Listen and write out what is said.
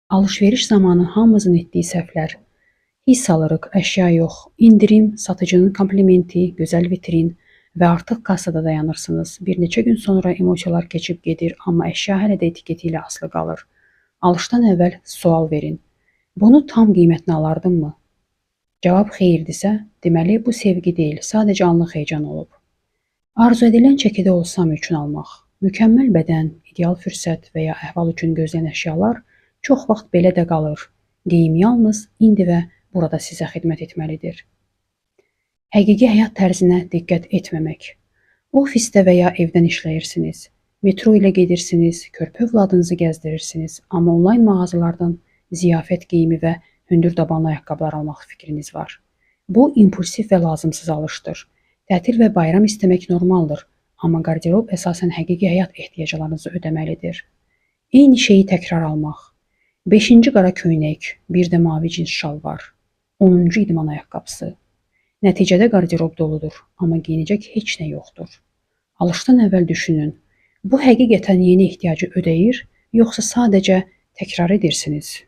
Alış-veriş zamanı hamımızın etdiyi səhvlər. Hiss alırıq, əşya yox. İndirim, satıcının komplimenti, gözəl vitrin və artıq kassada dayanırsınız. Bir neçə gün sonra emosiyalar keçib gedir, amma əşya hələ də etiketi ilə asılı qalır. Alışdan əvvəl sual verin. Bunu tam qiymətinə alardımmı? Cavab xeyirdirsə, deməli bu sevgi deyil, sadəcə anlıq həyəcan olub. Arzu edilən çəkidə olsam üçün almaq. Mükəmməl bədən, ideal fürsət və ya əhval üçün gözləyən əşyalar çox vaxt belə də qalır. Geyim yalnız indi və burada sizə xidmət etməlidir. Həqiqi həyat tərzinə diqqət etməmək. Ofisdə və ya evdən işləyirsiniz. Metro ilə gedirsiniz, körpə övladınızı gəzdirirsiniz, amma onlayn mağazalardan ziyafət geyimi və hündür dabanlı ayaqqabılar almaq fikriniz var. Bu impulsiv və lazımsız alışdır. Tətil və bayram istəmək normaldır, amma qarderob əsasən həqiqi həyat ehtiyaclarınızı ödəməlidir. Eyni şeyi təkrar almaq. 5-ci qara köynək, bir də mavi cins şalvar, 10-cu idman ayaqqabısı. Nəticədə qarderob doludur, amma geyinəcək heç nə yoxdur. Alışdan əvvəl düşünün. Bu həqiqətən yeni ehtiyacı ödəyir, yoxsa sadəcə təkrar edirsiniz?